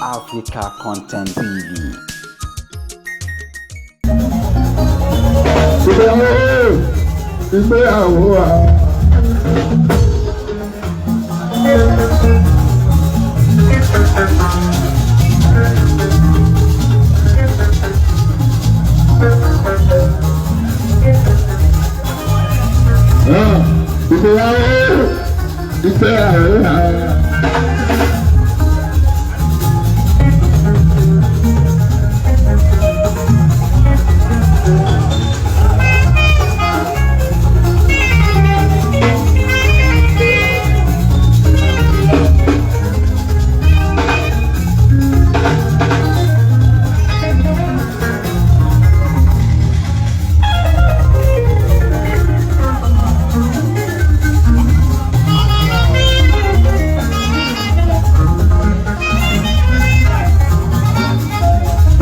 Africa Content TV. Ìgbéyàwó, ìgbéyàwó wa. Ìgbéyàwó, ìgbéyàwó wa.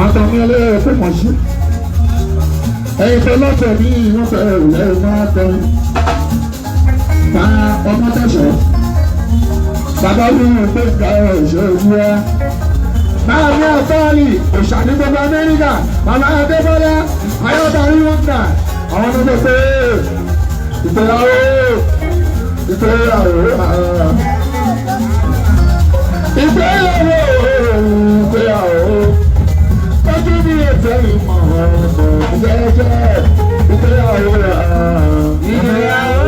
Àtàwọn ẹlẹ́yẹ pé mọ̀ sí. Ẹyin tó lọ́tẹ̀ ní ìwọ́n fẹ́ rẹ̀ máa tẹ. Bá ọmọ tẹ̀sán. Bàbá wíwọ̀n pé ká ẹ̀ṣọ́ ìwúra. Báwo ni ọ̀tọ́ọ̀lì òṣà ní gbogbo Amẹ́ríkà? Bàbá Adébọ́lá, Ayọ́dàrí wọ́n dà. Àwọn ọmọ pé ìgbéyàwó, ìgbéyàwó, ìgbéyàwó, ìgbéyàwó ojú mi ètò ìmọ̀ jẹ́jẹ́ ìgbéyàwó rẹ̀ Ìgbéyàwó,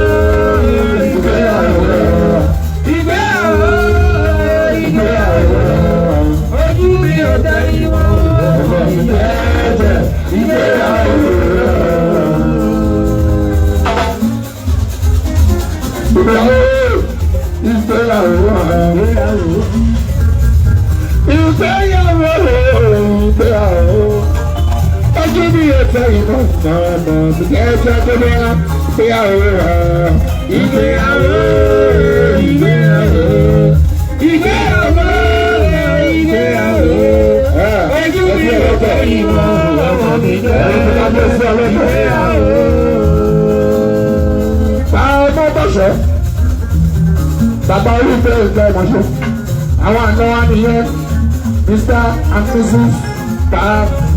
ìgbéyàwó rẹ̀ ìgbéyàwó, ìgbéyàwó rẹ̀ ojú mi ò darí wọn. jẹ́jẹ́ ìgbéyàwó rẹ̀. Ìgbéyàwó, ìgbéyàwó rẹ̀. Ìgbéyàwó, ìgbéyàwó. Ojú mi ètò ìmọ̀ jẹ́jẹ́ ìgbéyàwó rẹ̀. Ìgbéyàwó, ìgbéyàwó, ìgbéyàwó, ìgbéyàwó, ojú mi ò darí wọn. Ọmọ mi jẹ́ ìgbéyàwó. Bàbá bọ̀ṣọ́, bàbá olùfẹ́ ìgbà ìmọ̀ṣọ́, àwọn àna wa nìyẹn, Mr and Mrs. Ta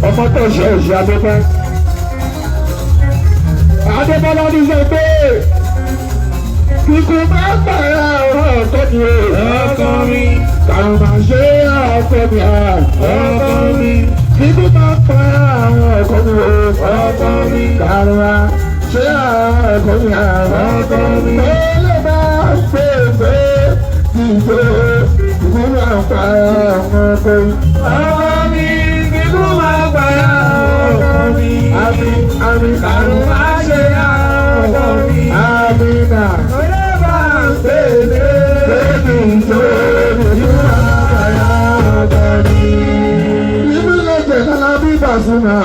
ọmọtọ̀ṣọ́ òṣì Adébẹ́. Adébọ́lá ní sọ pé kíkú máa ń pààyà ọ̀rọ̀ ọ̀tọ̀ ni o. Ọkọ mi, Kàrùn máa ṣe ọkọ mi à. ọkọ mi, Kíkú máa ń pààyà àwọn ọkọ mi o. Ọkọ mi. Kàrùn máa ṣe ọkọ mi à. Ọkọ mi. Olè máa ń pè pé ìgbò ìgbò máa ń pààyà àwọn ọkọ mi. Ọkọ mi, kíkú máa gbàyà ọkọ mi. Àmín, àmín, Kàrún máa ṣe ọkọ mi. àmín náà. Olè máa ń pè pé. Bébí ìjó ìlú àyà ọ̀gá mi. Ibi lẹ́jẹ̀ lára bí Pasuma.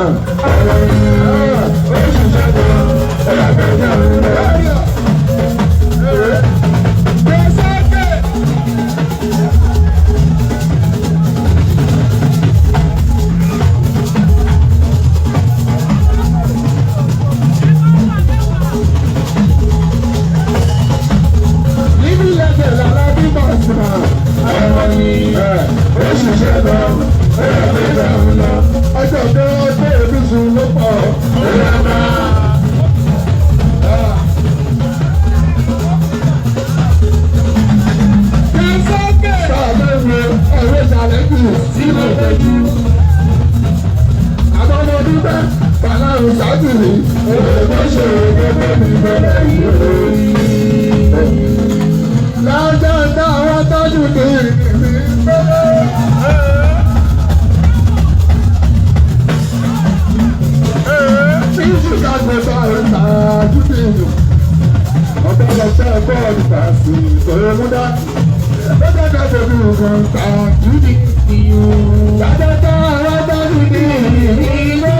Ibi lẹ́jẹ̀ lára bí Pasuma. Ó ṣiṣẹ́ lọ, ó yà mí lọ. Ọjọ́ tó ọjọ́ ìbísùn ló pọ̀. Ó yà máa. Ọ̀pọ̀lọpọ̀ bọ́ọ̀lù pàṣẹ ìṣòro múdá. Lọ́jọ́ kan ṣe bí nǹkan kan júdì. Dájọ́tà alágbádùn ní ìlú.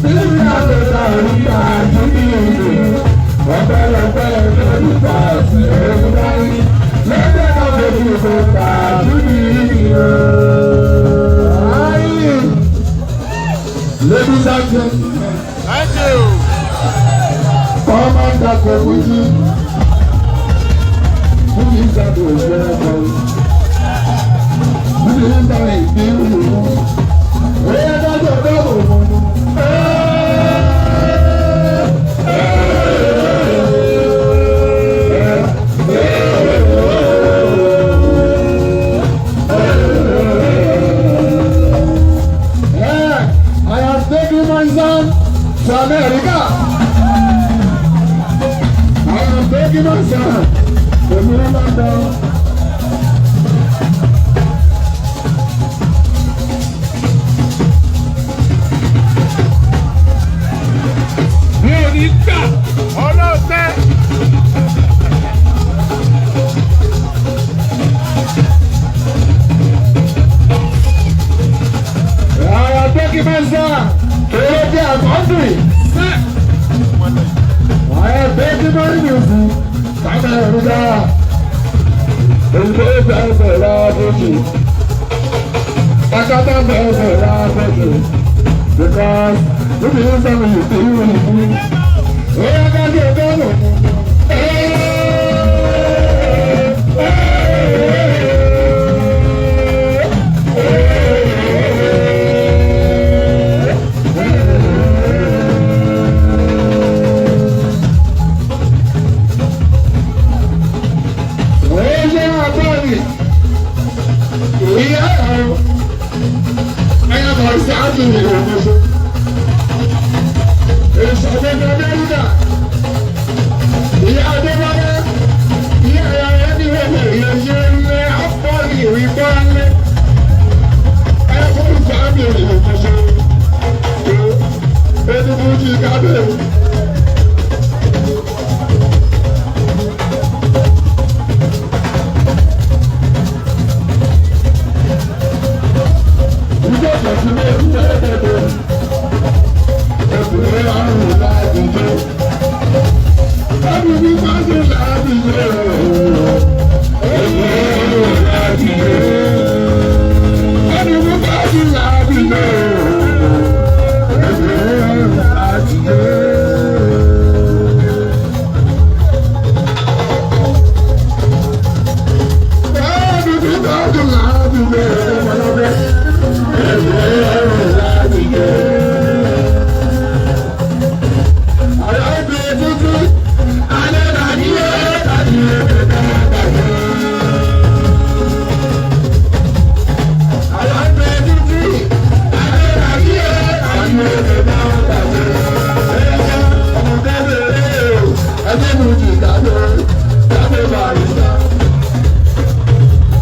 Bíbí àgbẹ̀ta òrùka júdì ìlú. Ọ̀pọ̀lọpọ̀ bọ́ọ̀lù pàṣẹ ìṣòro múdá. Lọ́jọ́ kan ṣe bí nǹkan kan júdì ìlú. Ayi! Ladies and gentlemen. Thank you. Commander Kofuji. Who is that? Bonanza, Kéré àkọ́ndì. Ààrẹ bẹ́ẹ̀kì mọ́rí music, sábà ẹ̀rúgà. Òyìnbó bẹ̀rẹ̀ lábòjì. Akátá bẹ̀rẹ̀ lábòjì. Because níbi yóò sọ̀rọ̀ yìí sí ìwé ìfún. Ó yá ká sí ẹgbẹ́ ọ̀nà. Oye àbọ̀nì, ìyá ẹ̀rọ, ẹ̀yà bọ̀ sáájú ìrònúṣe. Ìṣọ̀gbọ́n Amẹ́ríkà, ìyá Adébọ́lá, ìyá ẹ̀rọ ẹni wẹ̀lẹ̀ ìyẹ̀ṣẹ̀ ńlẹ̀ àbọ̀nì ìrìbọ̀ ńlẹ̀. Ẹ̀yà bọ̀ sáájú ìrònúṣe. Ẹni bó ti kábẹ̀rẹ̀.